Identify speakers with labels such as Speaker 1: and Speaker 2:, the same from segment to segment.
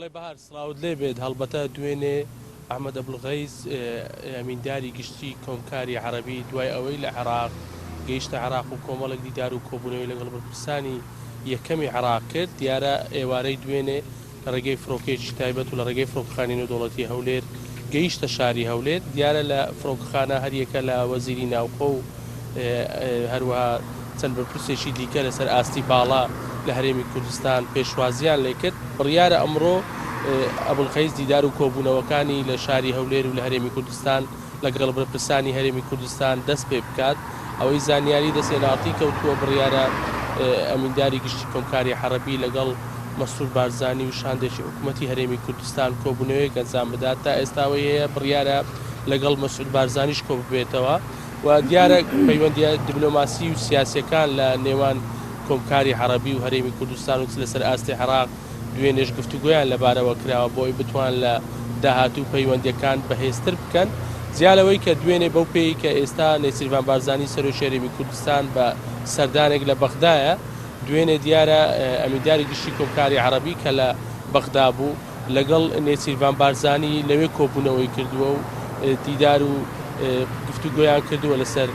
Speaker 1: بەڵێ بەهار سڵاوت لێ بێت، هەڵبەتە دوێنێ ئەحمەد ئەبولغەیس ئەمینداری گشتی کۆمکاری عەڕەبی دوای ئەوەی لە عێراق گەیشتە عێراق و کۆمەڵێک دیدار و کۆبوونەوەی لەگەڵ بەرپرسانی یەکەمی عێراق کرد، دیارە ئێوارەی دوێنێ لە ڕێگەی فڕۆکەیەکی تایبەت و لە ڕێگەی فڕۆکەخانەی نێودەوڵەتی هەولێر گەیشتە شاری هەولێر، دیارە لە فڕۆکەخانە هەریەکە لە وەزیری ناوخۆ و هەروەها چەند بەرپرسێکی دیکە لەسەر ئاستی باڵا لە هەرێمی کوردستان پێشوازیان لێکرد، بڕیارە ئەمڕۆ ئەبولقەیس دیدار و کۆبوونەوەکانی لە شاری هەولێر و لە هەرێمی کوردستان لەگەڵ بەرپرسانی هەرێمی کوردستان دەست پێ بکات. ئەوەی زانیاری دەست ئێن ئاڕ تی کەوتووە، بڕیارە ئەمینداری گشتی کۆمکاری عەڕەبی لەگەڵ مەسرور بارزانی و شاندێکی حکومەتی هەرێمی کوردستان کۆبوونەوەیەک ئەنجام بدات. تا ئێستا ئەوەی هەیە بڕیارە لەگەڵ مەسعود بارزانیش کۆببێتەوە و دیارە پەیوەندییە دبلۆماسی و سیاسییەکان لە نێوان کۆمکاری عەڕەبی و هەرێمی کوردستان و چ لەسەر ئاستی عێراق دوێنێش گفتوگۆیان لەبارەوە کراوە بۆ ئەوەی بتوان لە داهاتوو پەیوەندییەکان بەهێزتر بکەن، جیا لەوەی کە دوێنێ بەو پێیەی کە ئێستا نێچیرڤان بارزانی سەرۆکی هەرێمی کوردستان بە سەردانێک لە بەغدایە، دوێنێ دیارە ئەمینداری گشتی کۆمکاری عەڕەبی کە لە بەغدا بوو لەگەڵ نێچیرڤان بارزانی لەوێ کۆبوونەوەی کردووە و دیدار و گفتوگۆیان کردووە لەسەر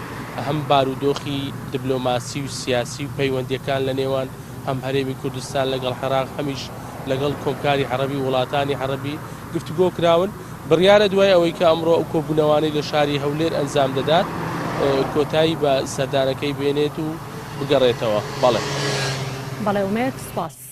Speaker 1: هەم بارودۆخی دبلۆماسی و سیاسی و پەیوەندییەکان لە نێوان هەم هەرێمی کوردستان لەگەڵ عێراق هەمیش لەگەڵ کۆمکاری عەڕەبی و وڵاتانی عەڕەبی گفتوگۆ کراون. بڕیارە دوای ئەوەی کە ئەمڕۆ ئەو کۆبوونەوانەی لە شاری هەولێر ئەنجام دەدات کۆتایی بە سەردانەکەی بێنێت و بگەڕێتەوە. بەڵێ.
Speaker 2: بەڵێ ئومێد سوپاس.